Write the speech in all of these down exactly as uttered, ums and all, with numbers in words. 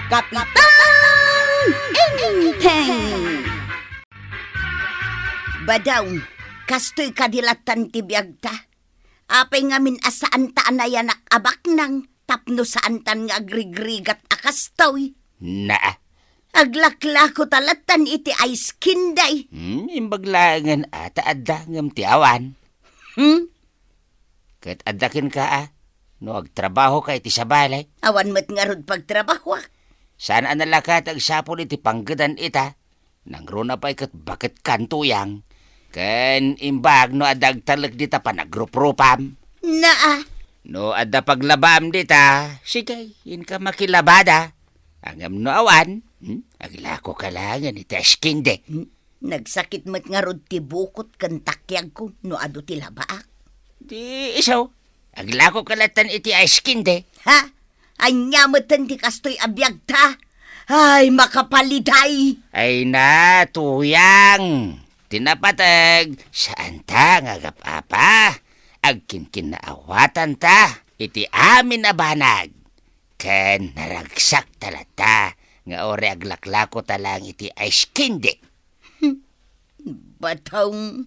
Kapitan Enteng! Badaw, kastoy kadi lattan ti biagta? Apay ngamin a saanta a nayanak a baknang tapno saantan nga agrigrigat a kastoy? Naa. Aglaklako ta lattan iti ice candy. Hmm, imbag laengen a ta adda ngem ti awan. Hmm? Ket adda kenka a, no agtrabahoka iti sabali. Awan met ngarud pagtrabahoak. Saan a nalaka ti agsapul iti panggedan ita. Nangruna pay ket baketkan, Tuyang. Ken imbag no adda agtalek dita panagruprupam. Naa. No adda paglabaam dita, sige, inka makilabada. Ngem no awan, hmm, aglakoka laengen iti ice candy. Hmm, nagsakit met ngarud ti bukot ken takiagko no adu ti labaak. Di isu, aglakoka lattan iti ice candy. Ha? Ania metten ti kastoy a biagta? Ay, makapaliday! Ay na, Tuyang! Ti napateg, saanta nga agap-apa. Agkinkinnaawatanta iti amin a banag. Ken naragsak ta latta nga uray aglaklako ta lang iti ice candy. Batong.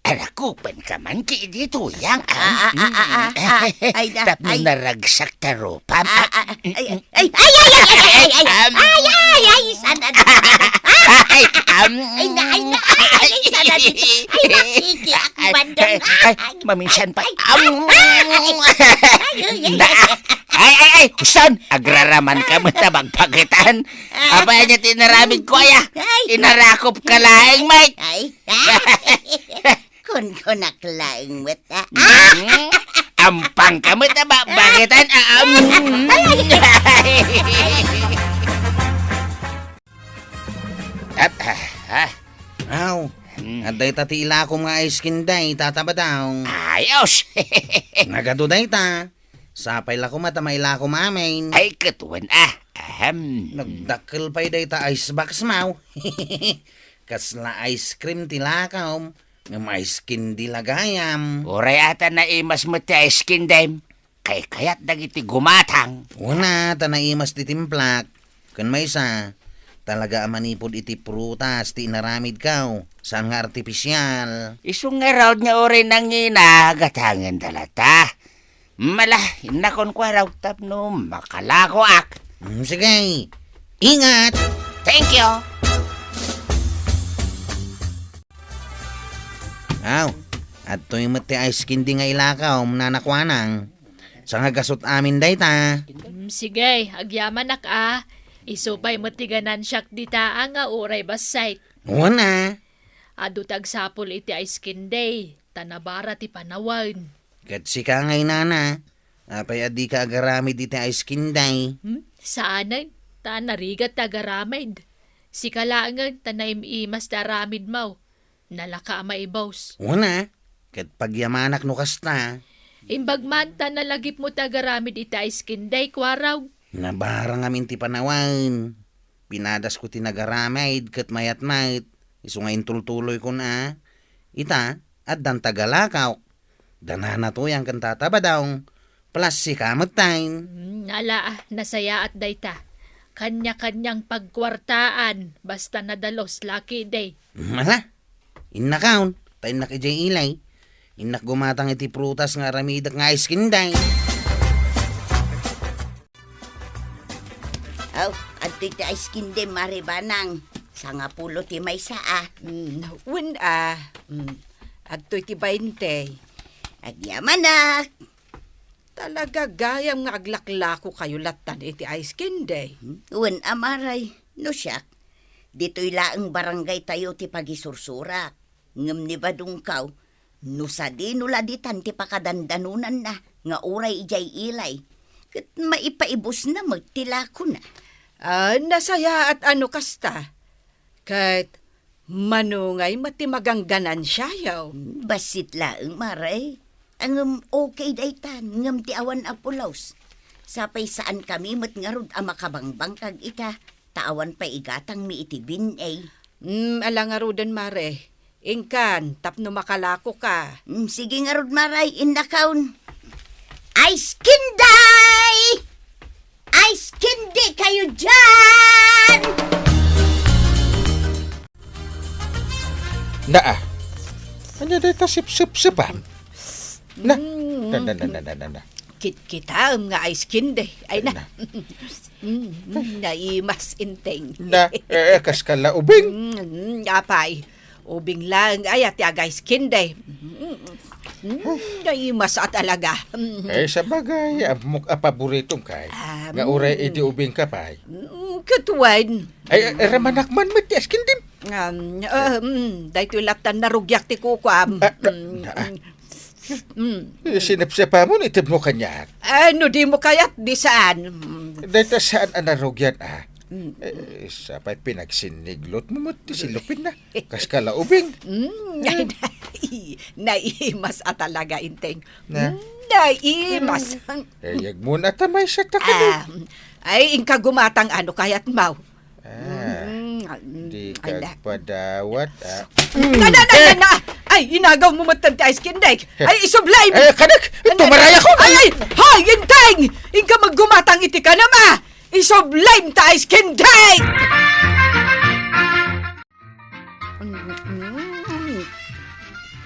Arakupenka man ki idi, Tuyang, ah. Ah, ah, ah, ah, ah, ah. Ay, da, tapno ay. Naragsak ta rupam. Ah, ah, ay, ay, ay, ay, am. Ay, ay, ay, sana di. Ay, am. Ay, na, ay, na, ay, ay, sana di. Ay, nakiki, ako man dyan. Ay, ay, maminsan pa. Ay, am. Ay, ay, ay, ay. Na, ay, ay, ay, usan, agraraman ka met a bagbagetan. Apay ania ti inaramid ko, aya? Ay. Inarakop ka laeng, Mike. Ay. Kunkunak laeng met, ah. Mm. Ampang ka met, ah, ba-, bagetan, ah, um. Ay, ay, ay, ay, ay, ay. At, ah, ah. Aw, hmm. Adda ita ti ilakom nga ice candy, Tata Badaw. Ayos. Nagadu dayta. Sapay la koma ta mailakom amin. Ay, ket wen, ah. Ahem. Nagdakkel pay dayta ice box mo. Kasla ice cream ti lakom, ngem ice candy la gayam. Uray a ta naimas met ti ice candy. Kaykayat dagiti gumatang. Wen a, ta naimas ti timplak. Ken maysa, talaga a manipud iti prutas ti inaramidko, saan nga artificial. Isu ngarud nga uray nangina, gatangenda latta. Mala, innakon ko araw tapno makalakoak. Mm, sige. Ingat. Thank you. Aw, adtoy met ti ice candy nga ilakom, Nana Kuanang. Sa nga gasut amin dayta. Mm, sige, agyamanak a. Isu pay met ti ganansiak dita a nga uray bassit. Wen a. Adu ti agsapul iti ice candy, ta nabara ti panawen. Ket sika ngay, Nana, apay a dika agaramid iti ice candy? Hmm? Saanen, ta narigat ti agaramid. Sika laengen, ta naim-imas ti aramidmo. Nalaka a maibus. Wen a, ket pagyamanak no kasta. Imbag man, ta nalagipmo ti agaramid iti ice candy, Kuarog. Nabara ngamin ti panawen. Pinadasko ti nagaramid ket mayat met. Isu nga intultuloykon a. Ita, addan tagalakok. Da Nana Tuyang ken Tata Badaw. Plus sika met, tay. Hmm, ala, ah, nasayaat dayta. Kanya-kanyang pagkuartaan, basta nadalus, Lucky Day. Hmm, ala. Innakon, ta innak idiay ilay. Innak gumatang iti prutas nga aramidek nga ice candy. Aw, adtoy ti ice candy, Mare Banang. Sangapulo ti maysa, a. Mm, wen, a. Mm, adtoy ti bainte. Agyamanak. Talaga gayam nga aglaklakokayo lattan iti ice candy. Hmm? Wen a, Mare, no siak. Ditoy laeng barangaytayo ti pagisursurak. Ngem ni Badongko, no sadino la ditan ti pakadandanonanna nga uray idiay ilay, ket maipaibusna met ti lakona. Ah, nasayaat a no kasta. Ket mano ngay met ti magangganansiayo? Hmm, bassit laeng, Mare. Ngem okay daytan, ngem ti awan a pulos. Sapay saankami met ngarud a makabangbangkag ita, ta awan pay igatangmi iti bin-i. Mm, ala ngaruden, Mare. Inkan, tapno makalakoka. Mm, sige ngarud, Mare, innakon. Ice candy! Ice candy kayo dyan! Naa. Ania dayta sipsipsipam? Na. Mm. Na, na, na, na, na, na, na. Kitkitaem nga ice candy. Ay na. Na. Mm, mm, naimas, Enteng. Na, eh, eh, kas ka la ubing. Mm, mm, apay. Ubing lang, ay, ti aga-ice candy. Mm, mm, naimas a talaga. Mm. Eh, sabagay, ammok a paboritong kay. Ah, nga uray mm. Idi ubing ka pay. Mm, ket wen. Ay, eh, ramanak man met ti ice candy. Um, ah, mm, daytoy lattan narugiak ti kukuam. Ah, ah, mm, na, ah. Mm. Mm. Eh, sinepsepamon, itedmo kaniak. Ah, no dimo kayat, di saan. Mm. Dayta saan a narugian, ah. Mm. Eh, sapay pinagsinniglotmo met ti silupinna. Kas ka la ubing. Mm. Eh. Nai-, naimas a talaga, Enteng. Na? Mm, naimas. Eh, yagmon a ta maysa ta kami. Ah, ay, inka gumatang ano kayatmo. Ah, mm, mm, di ala. Kagpadawat, ah. Na, na, na, na, Eh! Na! Ay, inagawmo met ti ice candy. Ay, isublim! Eh, kanak! Ano? Tumarayak ako! Ay, ay! Hoy, Enteng! Inka met gumatang iti kanam, ah! Isublim ti ice candy! Mm, mm.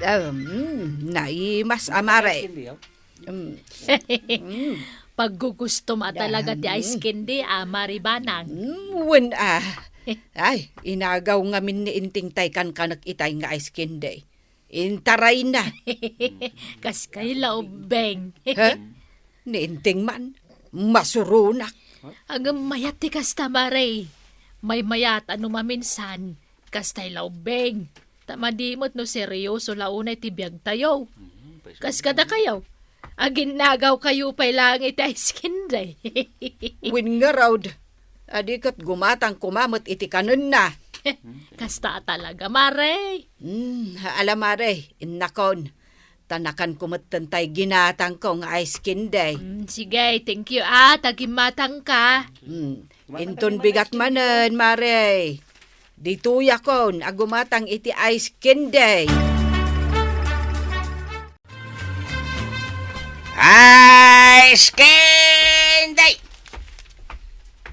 Um, naimas a mare. Ice candy, oh. Mm. Mm. Paggugustom a talaga ti ice candy, a Mari Banang. Mm, wen, ah. Ay, inagaw ngamin ni Enteng tay kankanak itay nga ice candy. Intarayna. Kas kay la ubing. Ha? Ni Enteng man, masuronak. Ngem mayat ti kasta, Mare. Maymayat a no maminsan, kastay la ubing. Ta madi met no seryoso la unay ti biagtayo. Mhm, pwes-, kas kadakayo, aginnagaw kayo pay laeng iti ice candy. Wen ngarud, adi ket gumatang koma met iti kanenna. Kasta a talaga, Mare. Hmm, ala, Mare, innakon. Ta nakanko metten tay ginatangko nga ice candy. Mm, sige, thank you, ah, ta gimmatangka. Mm, inton bigat manen, Mare. Ditoyakon a gumatang iti ice candy. Ice candy!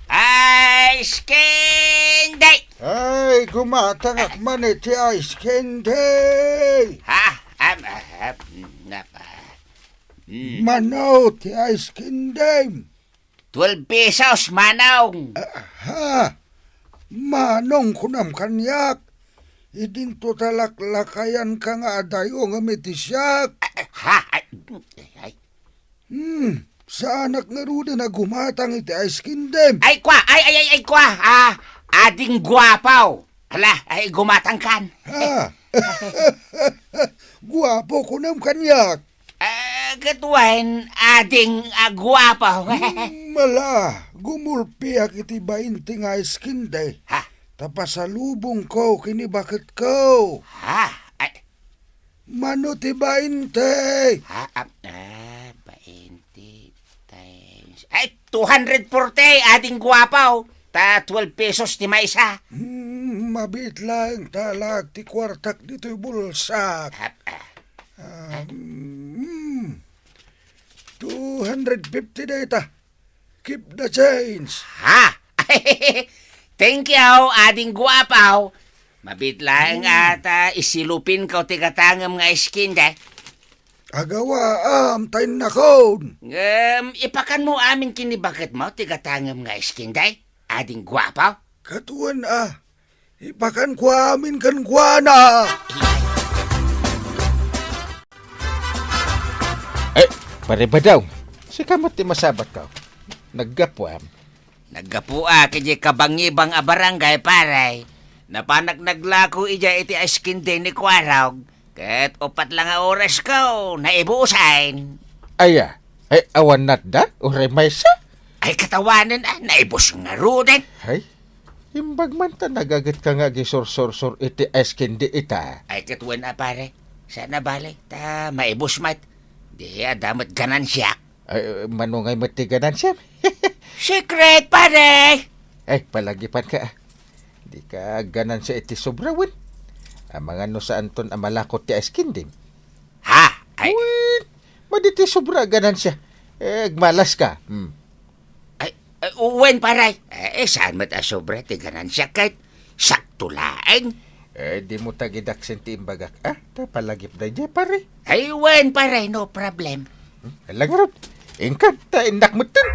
Ice candy! Ay, gumatangak man iti ice candy! Ha? Am, ah, ah, napa-, mm. Mano ti ice candy? Twelve pesos, manong. Ah, ha? Manong kunam kaniak? Idinto ta laklakayanka nga adayo ngem iti siak. Ah, ha? Ay, ay, ay. Hmm, saanak ngaruden a gumatang iti ice candy. Ay, kwa, ay, ay, ay, ay, kwa, ah, ading guapaw. Hala, ay, gumatang kan. Ha? Guapo kunam kaniak. Ah, ket wen, ading, ah, guapaw. Hmm, ala, gumulpiak iti bainte nga ice candy. Ha? Ta pasalubongko ken ni baketko. Ha? Ay, Mano ti bainte? Ha? Ah, ah, bainte times, ay, two hundred forty, ading guapaw. Ta twelve pesos ti maysa. Hmm, mabiit laeng ta alaek ti kuartak ditoy bulsak. Ah, ah. Ah, hmm. Two hundred fifty dayta. Keep the change. Ha? Thank you, ading guapaw. Mabiit laeng, hmm, ata isilupinko ti gatangem nga ice candy. Agawaam ta innakon. Ngem, ipakanmo amin ken ni baketmo ti gatangem nga ice candy, ading guapaw. Ket wen a, ipakanko amin kenkuana. Eh, Pare Badaw, sika met ti masabatko. Naggapuam. Naggapuak idiay kabangibang a barangay, pare. Napanak naglako idiay iti ice candy ni Kuarog. Ket uppat la nga orasko, naibusen. Aya, ay awan natda, uray maysa? Ay, ket awanen, ah, naibus ngaruden. Hay, imbag man ta nagagetka nga agisursursur iti ice candy ita. Ay, ket wen a, pare. Saan a bale, ta maibus met. Di adda met ganansiak. Ay, mano ngay met ti ganansiam? Secret, pare! Ay, palagipanka, ah. Dika ganansia iti sobra, wen. Amangan no saanton a malako ti ice candy. Ha? Ay. Wen, madi ti sobra a ganansia. Eh, agmalaska. Hmm. Ay, Eh, wen, pare. Eh, eh, saan met a sobra ti ganansiak ket sakto laeng. Eh, dimo tagidaksen ti imbagak, a? Ta palagip daydiay, pare. Ay, wen, pare, no problem. Hmm, ala ngarud. Inka, ta innak metten.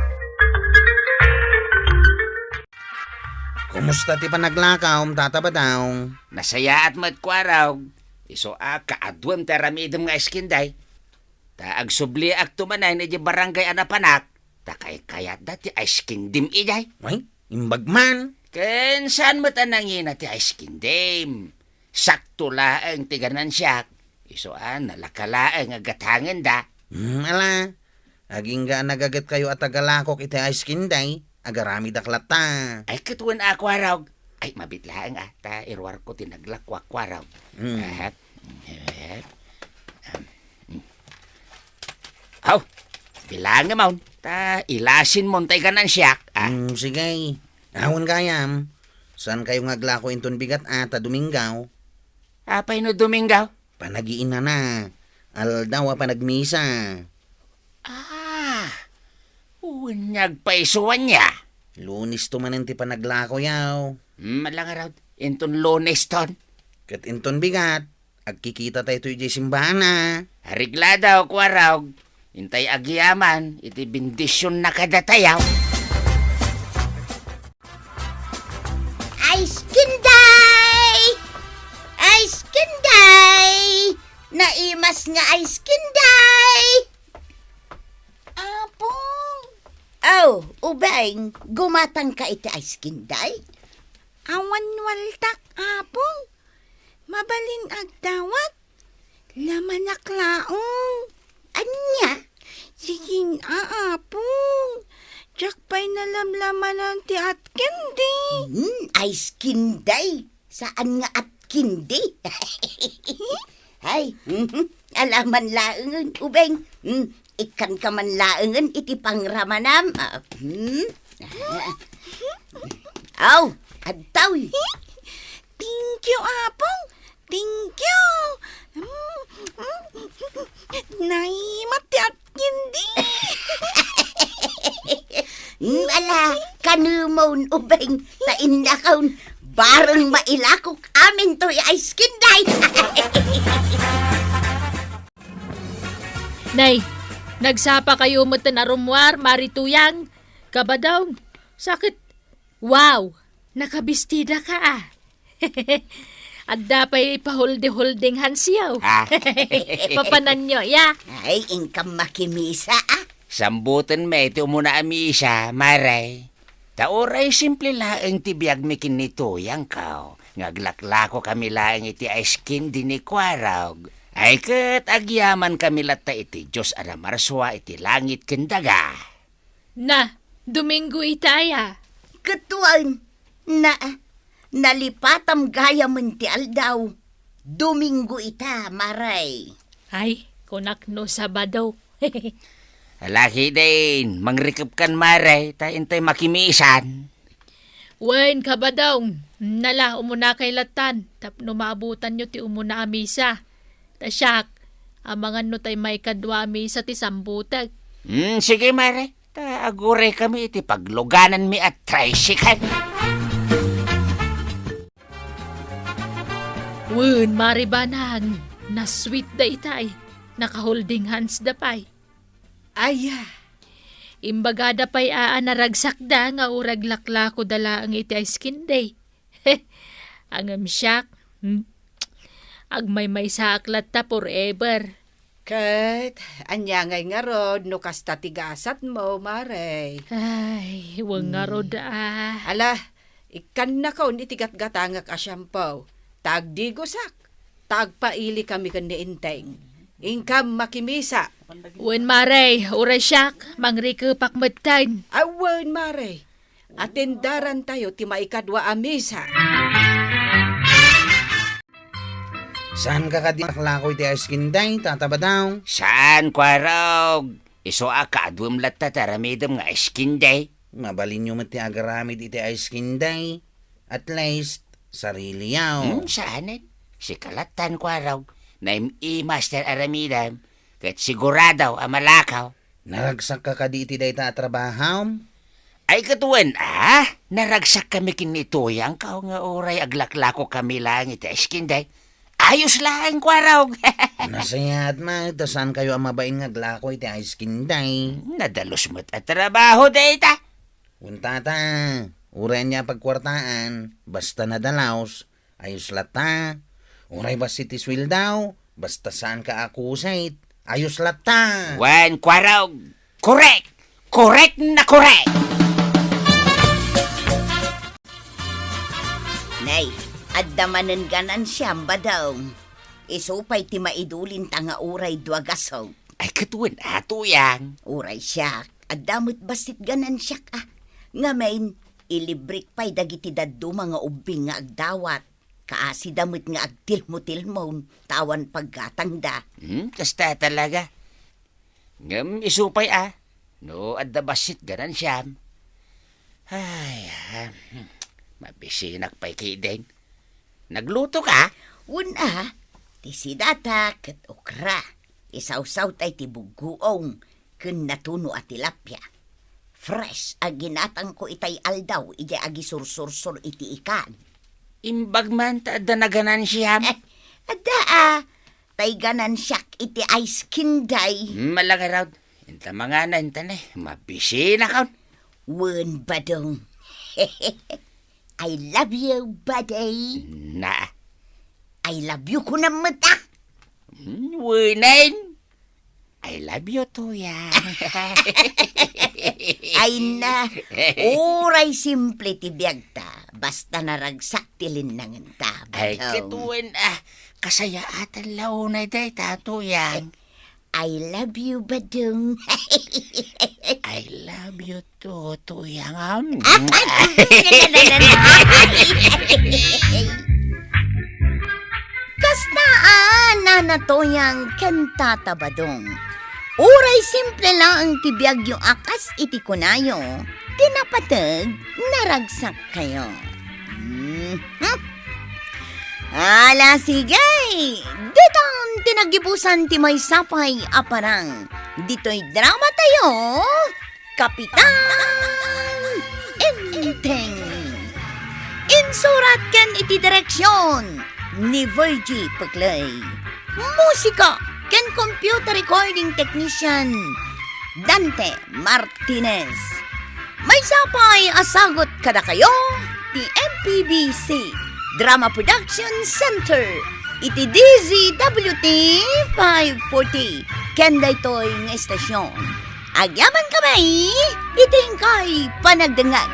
Kumusta ti panaglakaom, Tata Badong? Nasayaat met, Kuarog. Isu a kaaduem ti aramidem nga ice candy. Ta agsubliakto manen idiay barangay a napanak, ta kaykayatda ti ice candy-m idiay. Ay, imbag man. Ken saan met a nangina ti ice candy-m. Sakto laeng ti ganansiak. Isu a, nalaka laeng a gatangenda. Hmm, ala. Agingga a nagagetkayo a tagalakok iti ice candy, agaramidak latta. Ay, ket wen a, Kuarog. Ay, mabiit laeng a, ta iruarko ti naglakuak, Kuarog. Hmm. Ahem. Ahem. Aw, bilangemon, ta ilasinmon tay ganansiak, a? Hmm, sige. Awan gayam. Saankayo nga aglako inton bigat a ta Domingo? Apay no Domingo? Panagiinana. Aldaw a panagmisa. Ah, wen nga agpaisuanna. Lunes to manen ti panaglakoyo. Hmm, ala ngarud, inton Lunes ton. Ket inton bigat, agkikita tayo idiay simbaan a. Areglado, Kuarog. Intay agyaman iti bendisionna kadatayo. Ice candy! Ice candy! Naimas nga ice candy! Apong! Oh, ubing, gumatangka iti ice candy? Awan waltak, Apong. Mabalin agdawat. Lamanak laeng. Ania? Sige a, Apong. Diak pay nalamlamanan ti ice candy. Hmm, ice candy. Saan nga ice candy? Ay, mhm. Alaman laengen, ubing. Hmm, ikkanka man laengen iti pangramanam. Ah, hmm. Aw, adtoy. Thank you, Apong. Thank you. Mm, mm, naimat ti ice candy. Mm, ala, kanemon, ubing, ta innakon, bareng mailakok amin toy ice candy. Nay, nagsapakayo metten a rummuar, Mari Tuyang. Kabadong, sakit. Wow, nakabistidaka a. Adda pay pa-holding-holding handsyo. Ah. Papananyo, ya? Ay, inkam makimisa a. Sambutenmi ti umuna a misa, Mari. Ta uray simple laeng ti biagmi ken ni Tuyangko, nga aglaklakokami laeng iti ice candy ni Kuarog. Ay ket agyamankami latta iti Dios a namarsua iti langit ken daga. Na, Domingo ita aya? Ket wen, na, nalipatam gayamen ti aldaw. Domingo ita, Mari. Ay, kunak no Sabado. Ala ketdin, mangrikepkan, Mari, ta intay makimisan. Wen, Kabadong, nala, umunakay lattan, tapno maabutanyo ti umuna a misa. Ta siak, amangan no tay maikadua a misa ti sambutek. Hmm, sige, Mari. Ta aguraykami iti paglugananmi a tricycle. Wen, Mari Banang, na-sweet daytay. Naka-holding hands da pay. Aya. Imbagada pay a naragsakda nga uray aglaklakoda laeng iti ice candy. Ngem siak, hmm? Agmaymaysaak latta forever. Ket, ania ngay ngarud no kasta ti gasatmo, Mari? Ay, wen ngarud a. Ala, ikkannakon iti gatgatangek a shampoo. Ta agdigosak. Ta agpailikami ken ni Enteng. Inkam makimisa. Wen, Mari, uray siak, mangrikepak metten. Awen, Mari. Atendarantayo ti maikadua a misa. Saanka kadi aglaklako iti ice candy, Tata Badong? Saan, Kuarog. Isu a kaaduem latta ti aramidem nga ice candy. Mabalinyo met ti agaramid iti ice candy. At least, sariliyo. Hmm, saanen. Sika lattan, Kuarog. Naim-imas ti aramidem. Ket sigurado a malakaw. Naragsakka kadi iti dayta a trabahom? Ay, ket wen, a? Naragsakkami ken ni Tuyang, kao nga uray aglaklako kami laeng iti ice candy. Ayos laeng, Kuarog. Nasayaat met ta saankayo a mabain nga aglako iti ice candy. Nadalus met a trabaho dayta. Wen, tata, uray ania a pagkuartaan, basta nadalus, ayos latta. Uray bassit ti sueldaw, basta saanka a kusit, ayos latta. Wen, Kuarog, korek! Korek na korek! Nay, adda manen ganansiam, Badong. Isu pay ti maidulinta nga uray dua gasok. Ay, ket wen a, Tuyang. Uray siak, adda met bassit ganansiak, a. Ngamin, ilibrek pay dagiti dadduma nga ubbing nga agdawat. Kaasida met nga agtilmotilmon, ta awan paggatangda. Hmm, kasta talaga. Ngem isu pay a, no adda bassit ganansiam. Ay, a, hmm, mabisinak pay ketdin. Naglutoka? Wen a, ti sidata ket okra. Isawsawta iti buggoong ken natuno a tilapia. Fresh a ginatangko itay aldaw idiay agisursursor iti ikan. Imbag man ta adda naganansiam? Eh, adda a, tay ganansiak iti ice candy. Malagaraw. Inta mangana, inta ne, mabisinak. Wen, Badong. I love you, buddy. Na. I love you kunam met, a. Hmm, wenen. I love you, Tuyang. Ay na, uray simple ti biagta, basta naragsak ti linnangenta, Ay, Badong. Ket wen, a, kasayaatan la unay dayta, Tuyang. I love you, Badong. I love you too, Tuyang. Kasta a, Nana Tuyang ken Tata Badong. Uray simple laeng ti biagyo a kas iti kunayo, ti napateg, naragsakkayo. Mhm. Ala, sige! Ditan ti naggibusan ti maysa pay a parang. Ditoy dramatayo, Kapitan Enteng. Insurat ken iti direksion ni Virgie Peclay. Musika ken computer recording technician, Dante Martinez. Maysa pay a sagut kadakayo ti M P B C Drama Production Center iti D Z W T five forty ken daytoy nga estasion. Agyaman kami iti inkay panagdengngeg.